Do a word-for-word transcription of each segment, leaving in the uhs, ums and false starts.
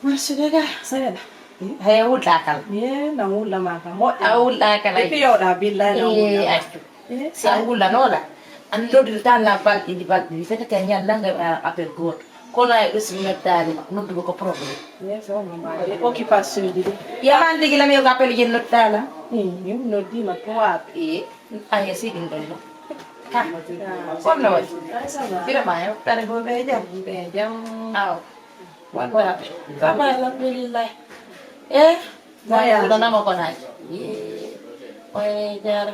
Marsude ga, seeɗa. Haya wulɗa kala. Ye, na wulɗa ma ka moƴƴa. A wulɗa kala. E piyoɗa billahi na wulɗa. Accu. Si a wulɗanoɗa, an noddirta na balɗe ɗi balɗe ɗi fete kan ñallanga appel goto. Kono ay ɗo si mi noddaali ma, noddugo ko problème. Ye, so mo ma. Occupation ji ɗi. Yaman tigi lam yo ko appel yen noddala. Yum noddi ma trois. E, ay si ɗum ɗon ɗo. Ka. Kono waɗi. Kira ma yo, tare go ɓe jam. Ɓe jam. Aw. Wonta. Saba alhamdulillah. Eh? Moya. Ɗo nama ko naji. Oye jara.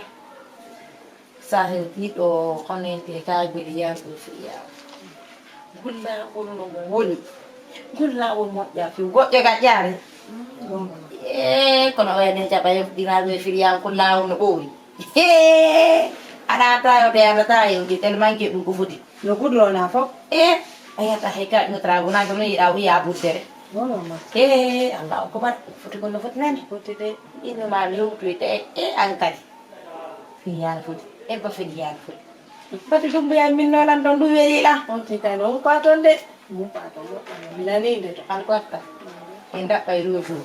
Sa hewti ɗo honente ka guli ya ko fiya. Gulla wol no woni. Gulla wol moƴƴa fi goƴƴo ga jare. Eh, kono oye ne jaba yo dina be fiya ko lawo no ɓowi. Hee! Aɗa tayo de, aɗa tayo de, tellement que ɗum ko foti. No gudlo na fof. E a yiyata hay ka no trago na ɗum yiɗa o yiya ɓurdere. E Allah ko bar foti ko no foti nani. Foti de. Ino ma mi hewtoyta e e an kadi. Fiyana foti. E ba fiyana foti. Foti ɗum mbiya min nolan ɗon ɗum weli la. On ti kay no ko ton de. Min nani nde to. An ko atta. E ndaɓɓa e ruwa fuu.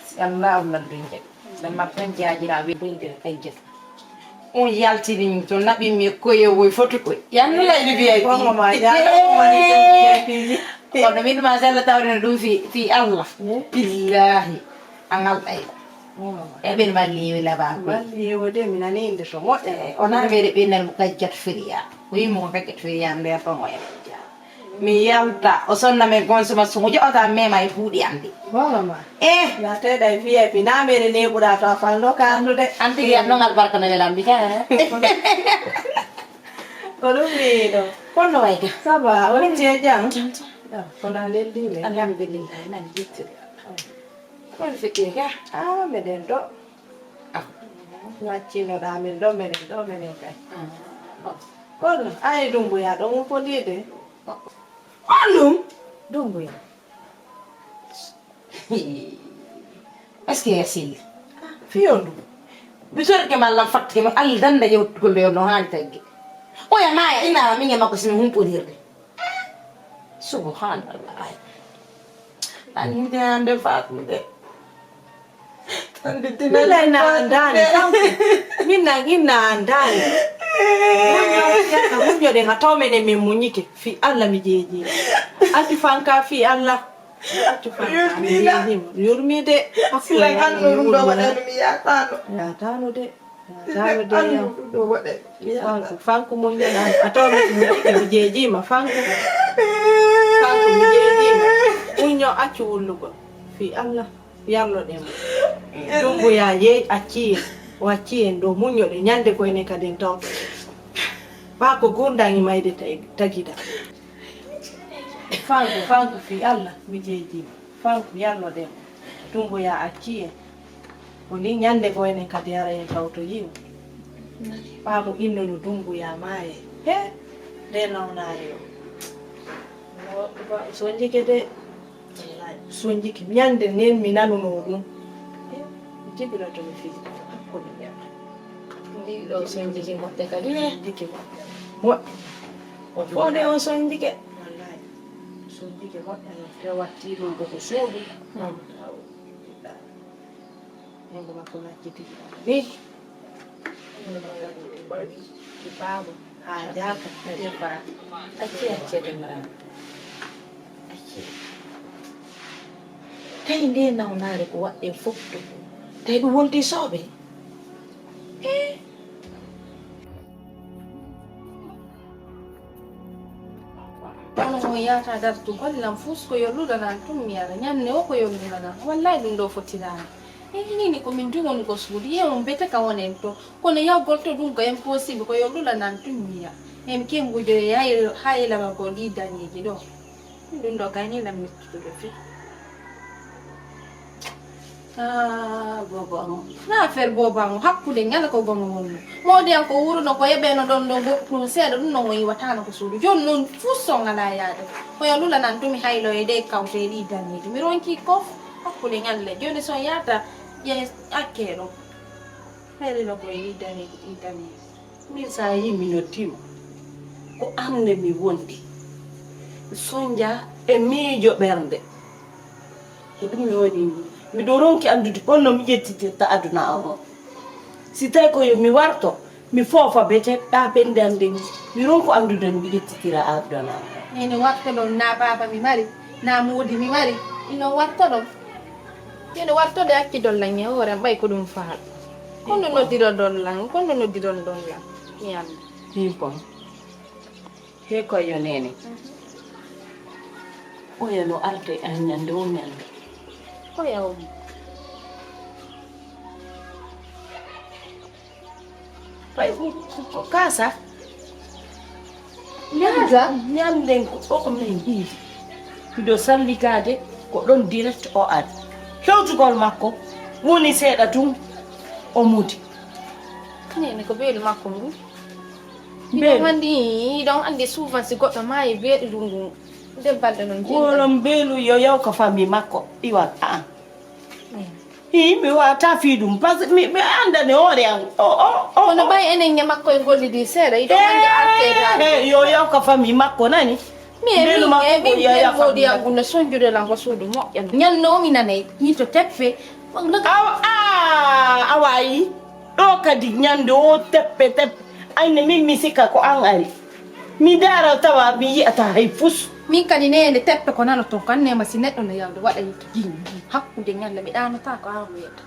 Si Allah Allah ɗum jaɓi. Ɗum ma ton jaajira wi ɗum dira kay jef. On yaltini min to naɓi mi koye woy fotu koy. Yannu lay ɗi V I P. Bongo ma jaara, on woni ɗum V I P ji. Kono min ma sella tawde no ɗum fi fi Allah. Billahi. Angal ɗay. E ɓen malli yewi laba koy. Malli yewi de mi nani inde to moƴƴa. O na mere ɓe nan mo kajjat firiya. Ko yimmo ko kajjat firiya nder to mo e. Mi yalta o sonna men gonso ma sumo jo'ota mema e buuɗi am ɗi. Bongo ma. Eh. Na teɗa e V I P na mere neɓuɗa to a falno kandude. An tigi yat non albarka no welambi ka. Ko ɗum mi ɗo. Kono wayga. Ça va, on tie jam. Kono a leldi le. Alhamdulillah nan jittiri. Kono fekki ga. Ah, meɗen ɗo. Ah. Waccinoɗa min ɗo meɗen ɗo meɗen kay. Kono ay Dumbuya ɗo mum foliide. Honɗum? Dumbuya. Est-ce que a selli? Fiyo ndu. Mi sorke ma Allah fattike mo Allah danda yewtugol ɗo no haali tagge. Oya maya ina minge makko simi humponirde. Subhanallah. An hinde hande faatude. Bilay na andaani kanko. Min nan inna andaani. Muññoɗen a tawmene min muññike. Fi Allah mi jeeji. Accu fanka fi Allah. Accu fanka mi jeeji. Yurmide. Silan anno ɗum ɗo waɗano mi yataano. Yataano de. Yataano de. Anno ɗum ɗo waɗe. Fanku fanku muññoɗa a tawmene mi jeejima fanku. Fanku mi jeejima. Muñño accu wullugo. Fi Allah. Yalloɗen mo. Dumbuya yeey accii en. O accii en ɗo muññoɗen ñande ko enen kadi en tawto. Faa ko gurndan e mayde tagida. Fanku fanku fii Allah mi jeejima. Fanku yalloɗen mo. Dumbuya accii en. Ko ni ñande ko enen kadi ara en tawto yiw. Faa mo inno no Dumbuya maaye. He. Nde nawnaare o. Sonjike de. Sonjiki ñande nden mi nanuno ɗum. Mi jibiloto mi fii hakkunde nden. Ɗiɗo sonjiki moƴƴe kadi. Sonjiki moƴƴe. Moƴƴe. Fof de on sonjike. Wallahi. Sonjiki moƴƴe non te watti ɗum koko suudu. Ɗum ko makko majjiti ni. Baaba haa jaaka. Acci acci de mara. Acci. Tawi nde nawnaare ko waɗɗen fof to. Tawi ɗum wonti sooɓe. Eh. Kono mo yata dartu gollam fus ko yo luɗanan tum mi ara ñanne o ko yo luɗanan wallahi ɗum ɗo fottirani. E nini ko min dugoni ko suudu yew mbete ka wonen to kono yawgol to ɗum ko impossible ko yo luɗanan tum miya. Em kengujo e hayla ma ko ɗi dañiji ɗo. Ɗum ɗo gayni lam mittude fi. Ah, bobo amo na affaire bobo amo hakkude ngala ko gonga wonno modi an ko wuruno ko yeɓeno ɗon ɗo goɗɗum seeɗa ɗum no o yiwatano ko suudu joni noon fuu so ngala yaade ko yo lulanan tumi haylo e ɗe kawte e ɗi daneji mi ronki kof hakkude ngalle joni so yata ƴe akke ɗo hayrino ko e ɗi daneji ɗi daneji min sa yi mi noddi mo ko amne mi wondi sonja e miijo ɓernde Ko ɗum mi woni ni. Miɗo ronki anndude honno mi ƴettitirta aduna am o. Si tawi ko yo mi warto, mi foofa bete, ɗa ɓende am nden, mi ronku anndude no mi ƴettitira aduna am. Ene wartoɗon na baaba mi mari, na moodi mi mari, ino wartoɗon. Ene wartoɗe accidon lan e hoore am, ɓay ko ɗum faal. Kono noddiron ɗon lan, kono noddiron ɗon lan, mi annda. Ɗin kon. He koyo nene. Oya no arde an ñande o ñande. Oya o. Ay, ko kasa. Ñande ko o ko min hiidi. Miɗo sallikaade ko ɗon direct o ari. Hewtugol makko woni seeɗa tun o muti. Nene ko beelu makko ngu. Hiɗon anndi, hiɗon anndi souvent si goɗɗo maayi beeɗu ndu ngu, nder balɗe non jiɗɗa. Kono mbeelu yo yaw ka famille makko iwal a. Hi, mi wata fii ɗum, parce que mi, mi anndani hoore am. O, o, o, kono ɓay enen e makko e gollidi seeɗa, hiɗon anndi arteede. He, yo yaw ka famille makko nani. Mi e min e min ɓen moodi angu no sonjude lan ko suudu moƴƴa. Ñanno mi nanay hito teppe. Awa a awayi ɗo kadi ñande o teppe teppe. Ayne min mi sikka ko an ari. Mi dara tawa mi yi'ata hay fus. Min kadi nene teppe ko nano ton kan nema si neɗɗo no yawde waɗa yitto jiñi hakkude ñande mi ɗanata ko an wiyata.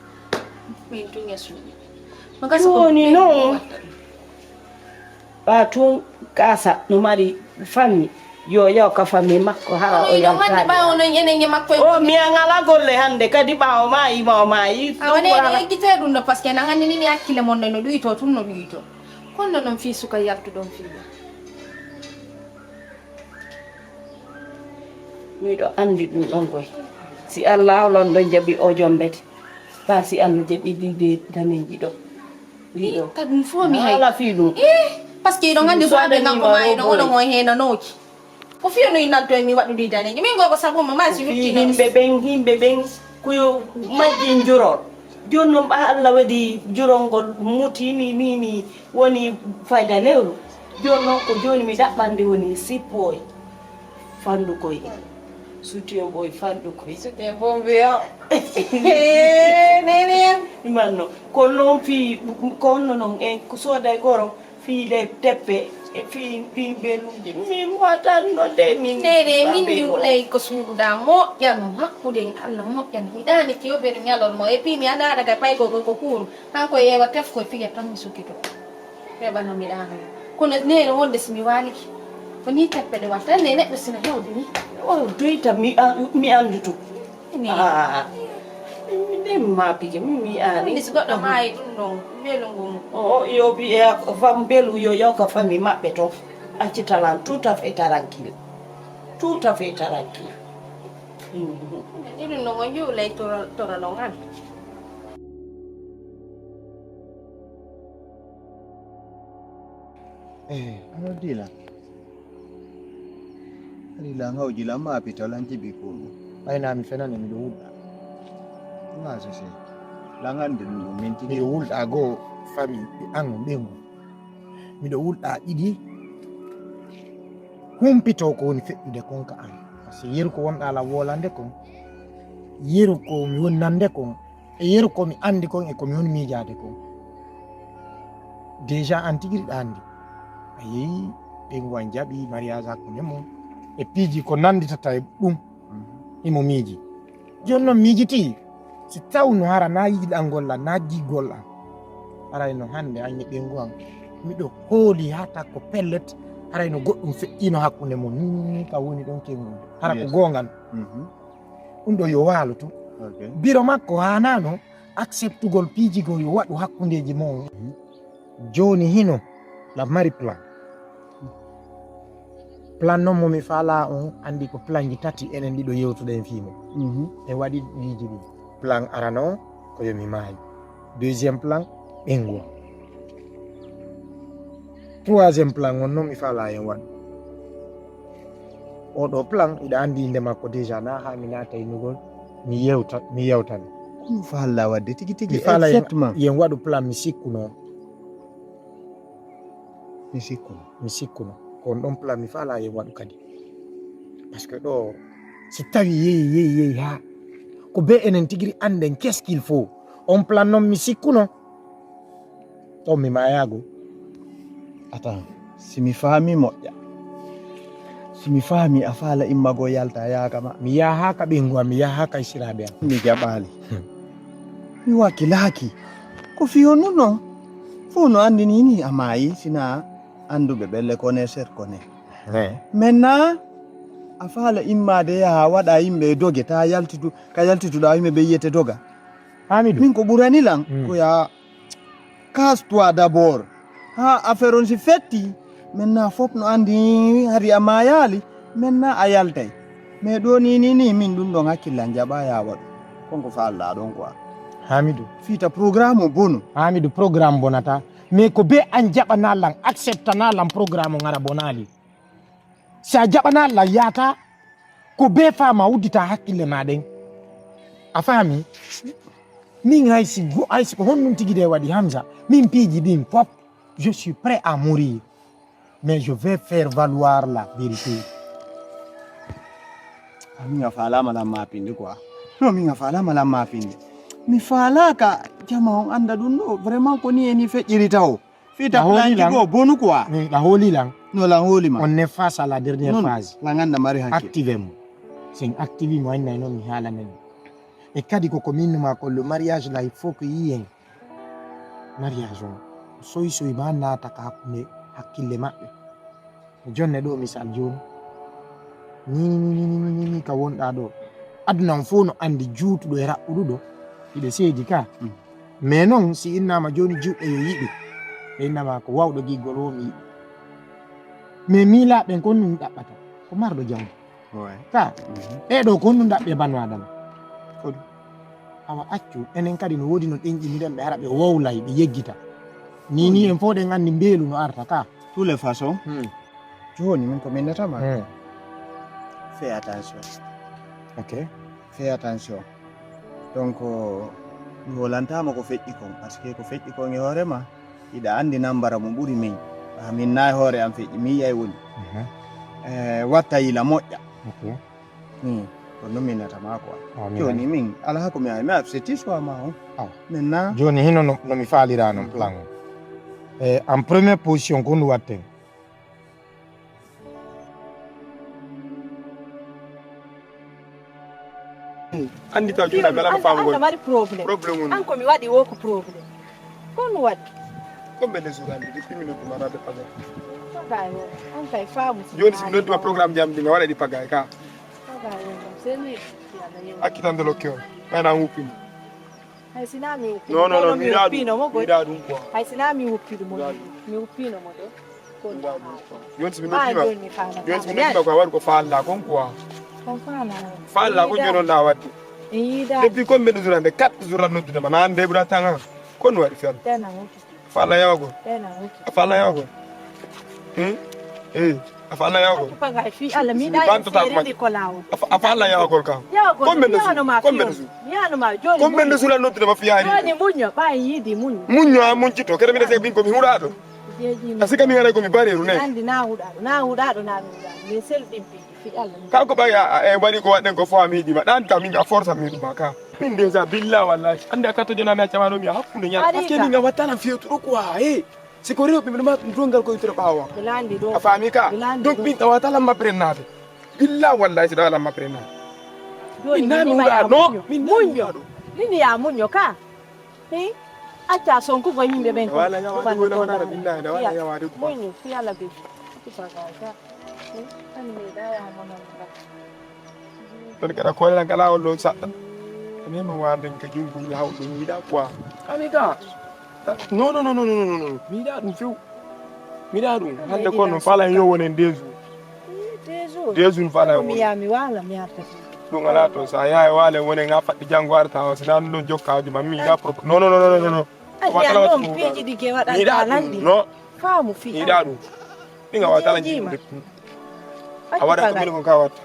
Min tun e suuɗi. No gasa ko woni non. Ɓa tun kasa no mari famille yo yaw ka famille makko hara o yaltaade. Ɓawo non enen e makko o mi an ala golle hannde kadi ɓawo maayi ma o maayi. Awa ne ne eggite ɗum ɗo parce que nan anndi ni mi hakkille mon no ɗuyto tun no ɗuyto. Kono non fii suka yaltuɗon fii ɗo. Miɗo anndi ɗum ɗon koy si Allah hawlan ɗon jaɓi o jombete. Ɓa si Allah jaɓi ɗiɗi daneeji ɗo. Ka ɗum fof mi hay ala fii ɗum. Parce que iɗon anndi ko aɓe ngam ko ma iɗon oɗon on heenanooki. Ko fiyo no innanto e mi waɗude daneeji min goy ko sabu ma ma si lutti yimɓe ɓen yimɓe ɓen ko yo majji njurol. Jooni noon ɓa Allah waɗi jurol ngol mutini ni ni woni fayda lewru. Jooni noon ko jooni mi ɗaɓɓande woni sippoy. Fandu koy. Sutiyo boy fandu koy. Sutiyo bombe yo. Nene. Imanno. Ko non fi ko non non en ko soda goro fi le teppe fi fi beluji mi watan no de min. Nene min mi ulay ko suuda mo yan hakkude Allah mo yan hidani ki obere nyalon mo e pi mi ana daga pay ko ko kuru. Hanko yewa tef ko fiya tan mi sukito. Heɓano mi ɗaano. Kono nene wonde si mi waaliki. Ko ni teppe ɗe watta. Ne neɗɗo sina hewde ni. O doyta mi mi anndutu. Ni. Ah. Mi dem ma pije mi mi ani. Ni si goɗɗo maayi ɗum ɗon. Mbelu ngun. O yo bi e fam mbelu yo yo ka fami maɓɓe to. Accitalan tout à fait tranquille. Tout à fait tranquille. Iɗum no mo juulay toro toro no ngal. Eh, ano dila. Dila ngau jila ma pita lan jibi ko. Ay na mi fena ne mi do wuda. Ma so se. La ngan de mi menti. Mi do wulda go fami an be mu. Miɗo wulɗa ɗiɗi humpito ko woni feƴƴude kon ka an. Parce que yeru ko wonɗa la wolande kon, yeru ko mi woni nande kon, e yeru ko mi andi kon e ko mi woni miijaade kon. Déjà an tigiri ɗa andi a yehi ɓe ngu an jaɓi mariage hakkunde mum e piiji ko nanditata e ɗum. Himo miiji. Jooni noon miijitii, si tawno hara na yiɗangol lan, na giggol an, haray no hannde an e ɓeyngu an, miɗo hooli haa takko pellet, haray no goɗɗum feƴƴiino hakkunde mon, nii ka woni ɗon kewgu. Hara ko goonga no. Ɗum ɗo yo waalo tun. Biro makko haanaano acceptugol piiji goo yo waɗu hakkundeeji mon. Jooni hino la mari plan. Plan noon mo mi faalaa on anndi ko planji tati enen ɗiɗo yewtuɗen fii mum. En waɗi ɗiiji ɗi. Plan arano on ko yo mi maayu. Deuxième plan ɓengu on. Troisième plan on noon mi faalaa en waɗu. Oɗo plan iɗa anndi innde makko déjà na haa mi naata innugol mi yewta mi yewtani. Ko mi faalaa waɗde tigi tigi exactement. Yen waɗu plan mi sikkuno. Mi sikkuno. Mi sikkuno ko on ɗon plan mi faalaa yen waɗu kadi. Parce que ɗo si tawi yehi yehi yehi haa Ko be enen tigiri annden qu'est-ce qu'il faut. On plan noon mi sikkuno. To mi maayaago. Attends, si mi faami moƴƴa. Si mi faami a faala immago yalta yaaka ma. Mi yaha ka ɓeyngu am, mi yaha ka siraaɓe am. Mi jaɓaali. Mi wakkilaaki. Ko fiyo nun non. Fof no anndi ni ni a maayi, sina annduɓe ɓelle connaisseur connaît. Maintenant, a faala immaade yaha waɗa yimɓe e doge, ta yaltitu, ka yaltituɗa yimɓe ɓe yiyete doga. Hamidou. Min ko ɓurani lan, hmm, ko ya casse-toi d'abord. Ha affaire on si fetti, maintenant fof no anndi hari a maayaali, maintenant a yaltay. Mais ɗo ni, ni, ni, min ɗum ɗon hakkillan jaɓa ya waɗu. Kon ko faalɗa ɗon quoi. Hamidou. Fiita programme o bonu. Hamidou, programme bonata. Mais ko be an jaɓana lan, acceptana lan programme o ngara bonaali. Si a jaɓana lan yaata, ko be faama uddita hakkille ma ɗen. A faami? Min hay si go-, hay si ko honɗum tigi de waɗi Hamza, min piiji ɗin pop, je suis prêt à mourir. Mais je vais faire valoir la vérité. Ah, min a faalaama lan ma pindi quoi. Non, min a faalaama lan ma pindi. Mi faalaaka jama on annda ɗum ɗo. Vraiment ko ni e ni feƴƴiri taw. Fiita plan lan. Ɗa hooli lan? Jigo bonu quoi. Min, ɗa hooli lan? No lan hooli ma. On est face à la dernière phase. Lan annda mari hakke. Active mo. Sen active mo, annay noon mi haala men. E kadi ko ko min numa ko le mariage la, il faut que yiyen. Mariage on. Soy soy ma naata ka hakkunde hakkille maɓɓe. Jonne ɗo misal jooni. Ni, ni, ni, ni, ni, ni, ni ka wonɗa ɗo. Aduna on fof no anndi juutuɗo e raɓɓuɗuɗo. Hiɗe seedi ka. Mm. Mais noon, si innama jooni juuɗe yo yiɗu. Ɓe innama ko wawɗo giggol wo mi yiɗi. Mais miilaaɓe kon ɗum ɗaɓɓata. Ko marɗo jawdi. Ouais. Ka. Mhm. Ɓee ɗo kon ɗum ɗaɓɓe banu Adama. Ko ɗum. Awa accu, enen kadi no woodi no ɗenƴiniɗen ɓe hara ɓe wowlay, ɓe yeggita. Ni, ni en fof ɗen anndi mbeelu no arta ka. Tous les façons. Hmm. Jooni min ko min netama. Hmm. Fais attention. Ok. Fais attention. Donc, mi wolantama ko feƴƴi kon, parce que ko feƴƴi kon e hoore ma, hiɗa anndi nambara mo ɓuri min. Ah, min na e hoore am feƴƴi, mi yiyay woni. Mhm. Eh, watta yila moƴƴa. Ok. Hmm. Ko non min netama quoi. Ah, min jooni min, ala ko mi, mi accepti choix ma on. Ah. Maintenant. Jooni hino no, no mi faalira non plan on. Eh, en première position, ko honɗum watten? Anndi taw jooni a welama faamugol. An ko mari problème. Problème on. An ko mi waɗi wo ko problème. Ko no waɗi? Ko mbele sugande, depuis mi nodduma na de paga. Paga yo, an kay faamu. Jooni si mi nodduma programme jam ɗi, mi waɗa ɗi paga ka. Paga yo, seni. Accitande lokke on. Ɓayna an wuppini. Hay si na mi wuppi. Non, non, non, mi yiɗaa ɗum. Mi yiɗaa ɗum quoi. Hay si na mi wuppi ɗum. Mi yiɗaa ɗum. Mi wuppino mo ɗo. Ko mi yiɗaa ɗum quoi. Jooni si mi noddima. Jooni mi faama. Jooni si mi noddima quoi, waɗu ko faalɗa kon quoi. Ko faalɗa. Faalɗa kon jooni on ɗa waɗde. Mi yiɗaa. Depuis combien de jours ande? Quatre jours a noddude ma. Na ande ɓura tanga. Kon waɗi fel. Tena wuppi. Faalɗa yawagol. Tena wuppi. A faalɗa yawagol. Hmm? Eh, a faalɗa yawagol. Pagay fi Allah mi ɗa banto ta ko ma. A fa-, a faalɗa yawagol kam. Yawagol. Combien de jours? Combien de jours? Mi yanuma jooni. Combien de jours a noddude ma fiyaari? Jooni muñño, ɓay yiidi muñño. Muñño a muñcito. Kede mi ɗa se min ko mi huɗaɗo. Jeeji mi. A sika mi ngara ko mi bareru ne. Andi na huɗaɗo, na huɗaɗo, na mi huɗaɗo. Min selɗin piiji fi Allah. Kanko ɓay a, a, e waɗi ko waɗɗen ko fof a mi yiɗima. Ɗan ka min a force a mi yiɗuma ka. Min déjà billa wallahi. Andi a katto jona mi a camano mi a hakkunde ñal. Parce que min a wattana fewtuɗo quoi. Eh. Si ko rewɓe, mbiɗa ma ɗum dongal ko ittoro ɓaawo. Mi laandi ɗo. A faami ka? Mi laandi ɗo. Donc, min tawa talan ma prennaade. Billa wallahi, si tawa lan ma prennaade. Jooni min nani mi wura no, min nani muñño. Wura ɗo. Min ya muñño ka. Hi? Acca sonkugo yimɓe ɓen ko. Wala yawaade wala wala billahi, wala yawaade ko. Muñño, si Allah be. Ti bagay ka. Hi? Ani me da ya mo non. Ɗon kala koyra kala on ɗon saɗɗa. Min mi wanden ka jungo mi hawɗo mi yiɗa quoi. Ami ga. Non, non, non, non, non, non. Mi yiɗa ɗum few. Mi yiɗa ɗum. Hande kon no falan yo wonen deux jours. Deux jours. Deux jours falan wonen. Mi ya mi wala mi arta. Ɗum ala to sa yahay wale wonen nga faɗɗi jango arta o si nan ɗon jokka haaju ma mi yiɗa problème. Non, non, non, non, non, non. Ay ya non piiji ɗi ke waɗa kalandi. Non. Faamu fi. Mi yiɗa ɗum. Ɗi nga wata lan jiɗi. A waɗa ko min ko ka watta.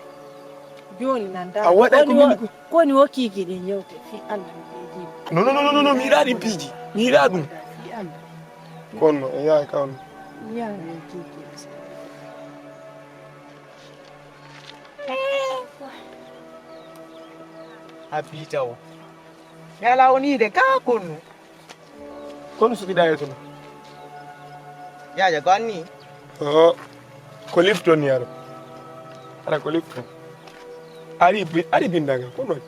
Jooni nan da. A waɗa ko min ko. Ko ni o kiiki ɗin yewte fi Allah mi jeeji. Non, non, non, non, non, mi yiɗa ɗin piiji. Mi yiɗa ɗum. Fi Allah. Kono e yaay ka on. Yaay mi kiiki. Eh. A piita o. Mi alaa woniide kaa konnu. Kono suɓiɗaa e toon? Jaaja, ko anni? Oo, ko lifton ni ara. Ara ko lifton. Ari bi-, ari bindagal, ko noon?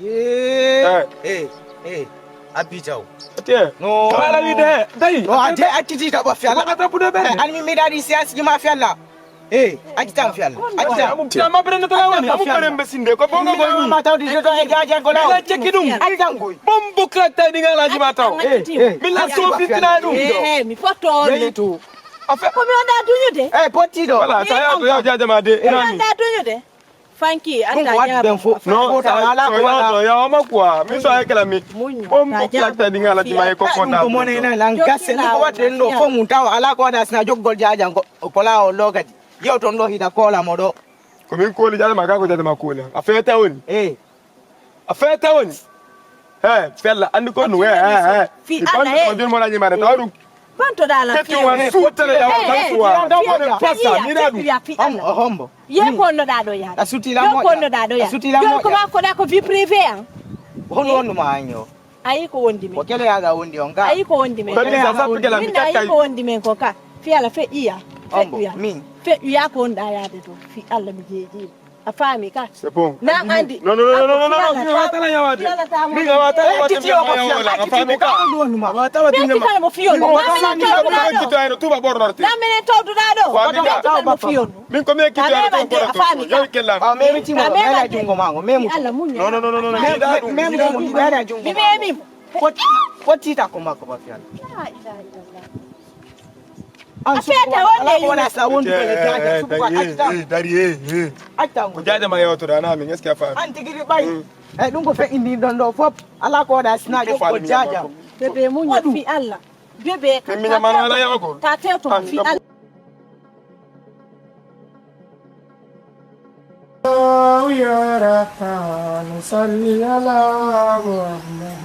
Yee. Eh. Eh, eh, a piita o. Tiens. No. Ko ala wiide, dayi. No, a de, a titi ta ba fiala. Ko kata budo be. Eh, an mi mi dari sias ki ma fiala. Eh, aji tan fiala. Aji tan. Amu fiala ma bere na tala woni. Amu bere mbesinde. Ko bonga bonga. Ma tawdi joto e jaaja gola. Ila cekki ɗum. Aji tan goy. Bombo krakta ɗi ngala ji ma taw. Eh, eh. Mi la so fitina ɗum. Eh, mi foto. Yeyi to. A fe- Ko mi wonda duñude? Eh, pottiɗo. Voilà, sa yato ya jaaja ma de. Mi wonda duñude. Fanki, ɗum ko wadde ɓen fof. Non, fota sa- ala ko so waɗa. Yato yawama quoi. Min so ay kala mi. Muñño. Bombo krakta ɗi ngala ji ma e ko fonda. Ɗum ko mone na nan gasse ɗum ko wadde ɗum ɗo fof mum tawa ala ko waɗa sina joggol jaajan ko ko lawol ɗo kadi. Yewton ɗo hina koola mo ɗo. Ko min kooli jaaja ma ka ko jaaja ma kooli. A feeta woni? Eh. A feeta woni? He, fella, anndi ko ɗum, he, he, he. Fi Allah, he. Ko jun mo lañi mare, tawa ɗum. Bantoɗa lan. Ketti wan suutale yawa tan suwa. Pasa, mi ɗa ɗum. Fi Allah. Hombo. Ye ko no ɗa ɗo ya. A suti la mo. Ko no ɗa ɗo ya. A suti la mo. Ko ma ko ɗa ko vie privée an. Hono wonno ma anyo. Ayi ko wondi men. Ko kele yaga wondi on ka. Ayi ko wondi men. Ko kele yaga wondi men. Ayi ko wondi men ko ka. Fi Allah fe iya. Fe iya. Min. Fe iya ko on ɗa yaade to. Fi Allah mi jeeji. A faami ka? C'est bon. Na andi. Non, non, non, non, non, non, non, mi wawata la yawaade. Mi wawata la yawaade. A faami ka? A wawata waɗde. Ɓe kala mo fiyono. Namene tawduɗa ɗo. Namene tawduɗa ɗo. Wa mi ka. Kala mo fiyono. Min ko mi ekkiti a faami ka? Yawi kellam. Ba memi timo. Mela jungo mango. Memu. Allah muñi. Non, non, non, non, non. Memu jungo. Mela jungo. Mi memi. Foti, foti ta ko makko ba fiyan. La ilaha illallah. An a feete wonde ala ko wona sa wondi ko e jaaja suɓu ko acca. Eh, dari, eh, eh. Acca ko jaaja ma yewtoɗa na min, est-ce que a faami? An tigi ri ɓay. Mm. Eyi ɗum ko feƴƴinɗin ɗon ɗo fof. Ala ko waɗa sina jokkol jaaja. Bébé muñal fi Allah. Bébé ka. Min miña mano ala yawagol. Ta tewto fi Allah. الله يا رحمن صل على محمد.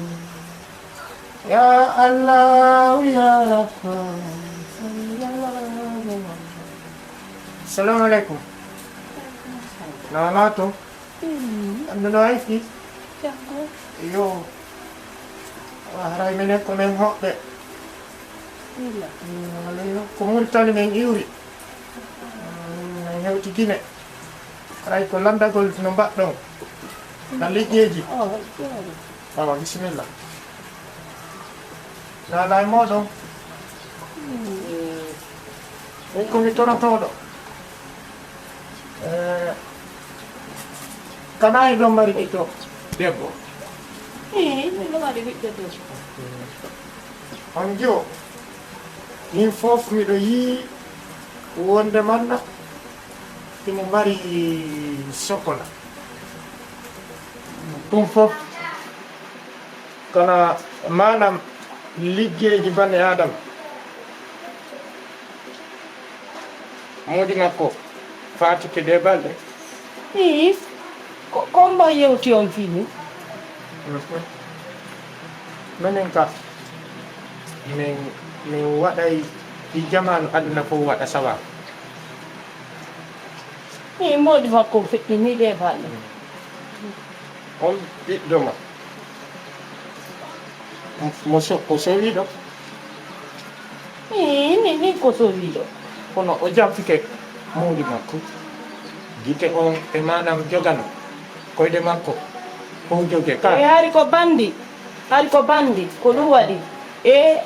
يا الله يا رحمن صل على محمد. السلام عليكم. Nanato. Ando no ayfi. Yo. Wa haray menen ko men hoɓɓe. Ko Muritani men iwri. Men hewti Gine. Haray ko landagol no mbaɗɗon. Na liggeyji. Awa, bisimilla. Nana e moɗon. Min ko mi torotooɗo. Eh, kana e ɗon mari ɓiɗɗo debbo? Ii, miɗo mari ɓiɗɗo debbo. On jiwo, min fof miɗo yii wonde manna himo mari sokola. Ɗum fof kana maanam liggeeji bane Adama. Moodi makko faatike ɗe balɗe. Ii, ko, ko mbo yewti on fini? Menen ka, min, min waɗay ɗi jamaanu aduna fof waɗa sawa. Ii, moodi makko feƴƴini ɗe balɗe. On ɓiɗɗo ma. Mo so-, ko sowiiɗo? Ii, ni, ni ko sowiiɗo. Kono o jaɓtike mawɗi makko. Gite on e maanam jogano koyɗe makko. Ko joge ka. E hari ko bandi. Hari ko bandi. Ko ɗum waɗi. E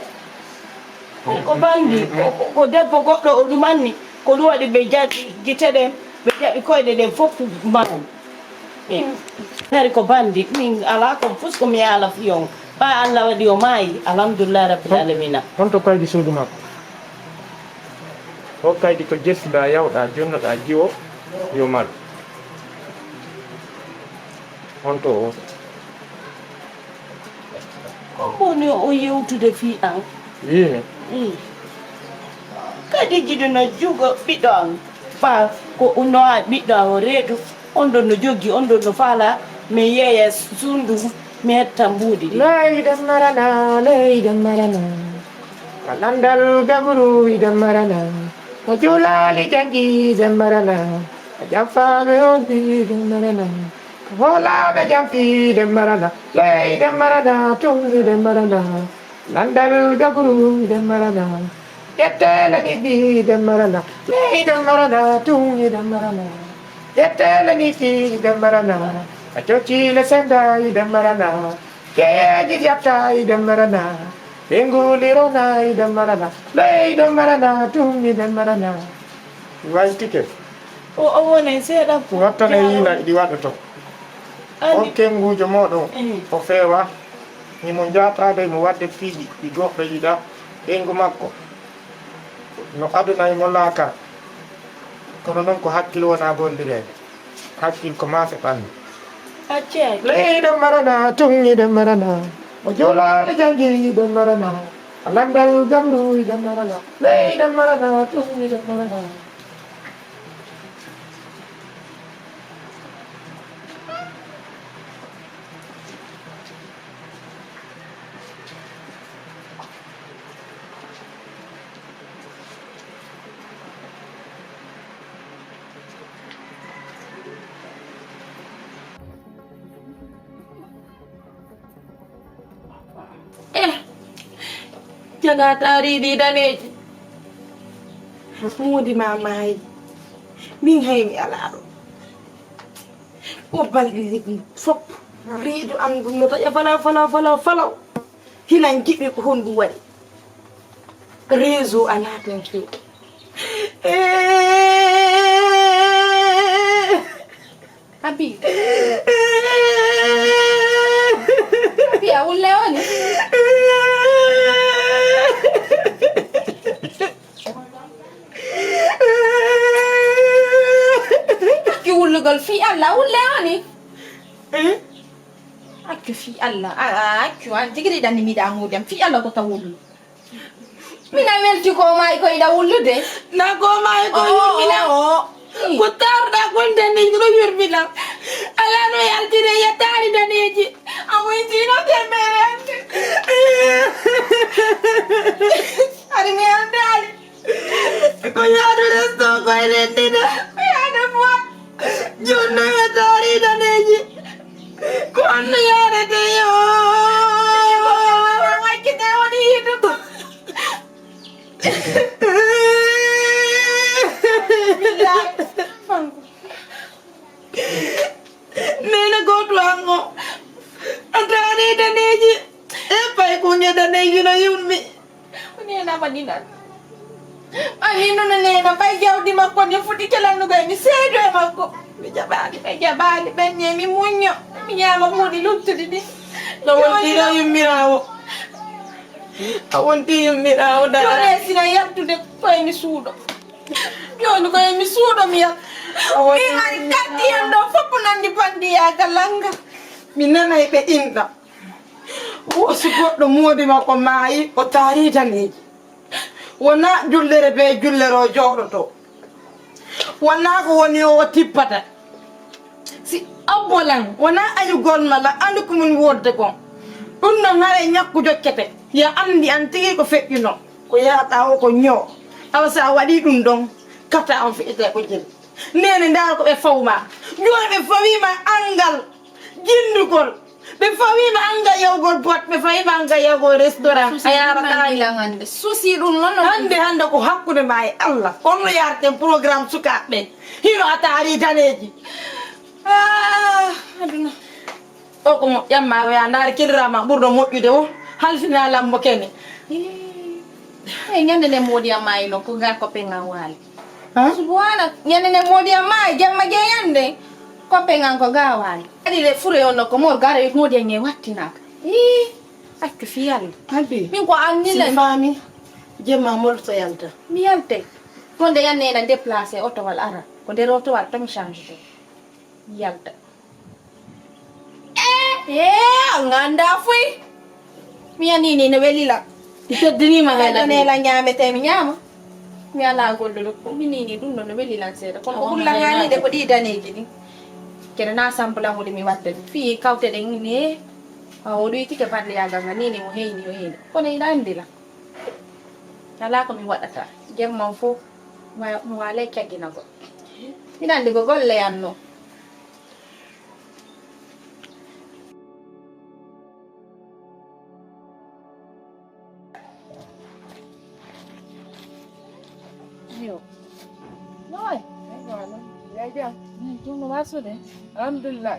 hari ko bandi. Ko, ko, ko debbo goɗɗo o ɗumanni. Ko ɗum waɗi ɓe jaɓi gite ɗen. Ɓe jaɓi koyɗe ɗen fof maanam. Min, hari ko bandi, min alaa kon fus ko mi yaala fiyon. Ɓay Allah waɗi o maayi, alhamdulillahi rabbil alamina. Honto kaydi suudu makko? O kaydi ko jettuɗaa, yawɗaa, jonnoɗaa, jiwo, yo maru. Honto o? Ko woni o yewtude fii an? Ii. Ii. Kadi jiɗuno jugo ɓiɗɗo an. Fa ko no a ɓiɗɗo an o reedu. On ɗon no joggi, on ɗon no faala. Mi yeeya suundu, mi hetta mbuuɗi ɗi. Leydi marana, leydi marana. Ka landal gabru ida marana. Mo juulaali jangi ida marana. A jafaɓe on ida marana. Hoolaaɓe jam fii dem marana, ley dem marana, tun dem marana. Landal gabru dem marana. Ƴettele ɗiɗi dem marana, ley dem marana, tun dem marana. Ƴettele ni fii dem marana. A coci le senda dem marana. Keyeji jatta dem marana. Ɓe nguli rona dem marana. Ley dem marana, tun dem marana. Way tike. O, o wonay seeɗa. Wattan e yiina ɗi waɗoto. Ani. On kennguujo mooɗon, eh, o feewa. Himo jaataade, himo waɗde piiji ɗi goɗɗo yiɗaa. Ɓeyngu makko no aduna, himo laaka. Kono noon ko hakkil wonaa gollireede. Hakkil ko maafe ɓandu. Accee. Ley ɗo marana, tun hiɗo marana. O joolaade janngi hiɗo marana. A lanndal gabru hiɗo marana. Ley ɗo marana, tun hiɗo marana. Eh, jaga taariiɗi daneeji. Moodi ma maayi. Min hay mi alaa ɗo. O balɗe ɗiɗi fof. Reedu am ɗum no taƴa falaw, falaw, falaw, falaw. Hinan jiɗi ko honɗum waɗi. Réseau alaa toon few. Eh. Abi. Abi, a wulle woni? Accu wullugol fii Allah, a wulle woni? Accu fii Allah, a, a, accu, an jigiri ɗan ni miɗa ngudem fii Allah ko ta wullu. Mina welti ko maayi ko iɗa wullude. Na ko maayi ko yurmina. Oh, oh. Ko taarɗa kon daneeji no yurmina. Alaa no yaltire ya taari daneeji. A moytino temere ande. Ari mi ande ali. Ko yaadu resto ko e renndina. Mi yaadu mo. Jonno ya taari daneeji. Ko anno yaarete yo. Ko mi wara wakkite woni yidugo. Neena gooto an o. A taari daneeji. E pay ko nge daneeji no yummi. Ko neena waɗi nan. Ani nono neena, ɓay jawdi makko ndi fuɗi kelannugo e mi seedo e makko. Mi jaɓaali, ɓe jaɓaali, ɓen ne mi muñño. Mi ñaama buuɗi luttuɗi ɗi. No wonti ɗo yummiraawo. A wonti yummiraawo dara. Jooni sina yaltude ko e mi suuɗo. Jooni ko e mi suuɗo mi yal. A wonti. Mi ari karti en ɗo fof nandi bandiya galanga. Mi nanay ɓe inɗa. Wo si goɗɗo moodi makko maayi, o taari daneeji. Wonaa jullere bee jullere o jooɗoto. Wonaa ko woni o tippata. Si abbolan, wonaa ayugol mala, anndu ko mun wodde kon. Ɗum ɗon haray ñakku jokkete. Ya anndi an tigi ko feƴƴuno. Ko yaata o ko ñoo. Awa sa waɗi ɗum ɗon, kata on feƴƴete ko jel. Neene, ndaar ko ɓe fawma. Jooni ɓe fawima anngal, jinndugol. Ɓe fawima anngal yahugol boîte, ɓe fawima anngal yahugol restaurant. A yaara kaani. Susi ɗum noon, noon. Hannde, hannde ko hakkunde ma e Allah. Kono yarten programme sukaaɓe ɓe. Hino a taari daneeji. Ah, aduna. O ko moƴƴan ma, o yaa ndaari kirra ma ɓurɗo moƴƴude o, halfina lambo kene. Ii. Ey, ñande nde moodi am maayi noon, ko ga copain am waali. Han? Subhaana, ñande nde moodi am maayi, jemma jeeyande, copain am ko ga waali. Kadi le fure on no ko mo gara moodi am e wattinaka. Ii, accu fii Alla. Abi. Min ko anni len. Faami, jemma molto yalta. Mi yalte. Ko nde yanne na déplacé otowal ara. Ko nder otowal to mi change de. Yalta. Eh, eh, a nganndaa foy. Mi yanii nii no weli lan. Mi teddinii ma hay. Ɓe ɗon e lan ñaamete mi ñaama. Mi alaa gollude ko. Mi nii nii ɗum ɗon no weli lan seeɗa. Kono ko ɓuri lan haaniide ko ɗii daneeji ɗin. Kene na sambulan woni mi watta ɗum. Fii kawte ɗen ni. A o ɗoytike bannde yaagal ngal nii nii mo heyni o heyni. Kono ina anndi lan. Alaa ko mi waɗata. Jemma on fof mi waalay cagginagol. Ina anndi ko golle yan no. Ay, ay, ko alhamdulillah, jam. Min tun no wasude. Alhamdulillah.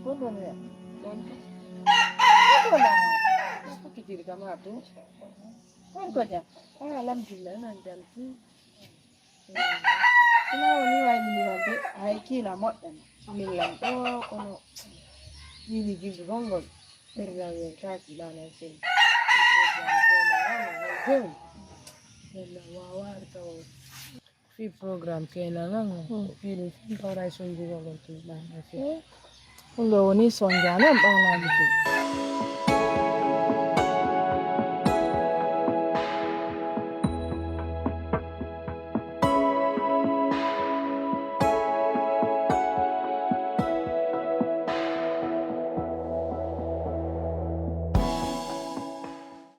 Ko ɗum ya? Ɗum. Ko ɗum ya? Ko kitiri kama tu. Kon ko jam? Ah, alhamdulillah, nan jam tu. Sina woni wayni mi wadde, hay kiila moƴƴan. Min lan ɗo, kono yini jimɓe gongol. Ɓernal weltaki ɗan ay seni. Jom. Yalla wawa tawo. Fi programme kenan an, ko fiɗum tan tawra e sonjugol on tun ɓanna fi. Ɗum ɗo woni sonja nan ɓannaji fi.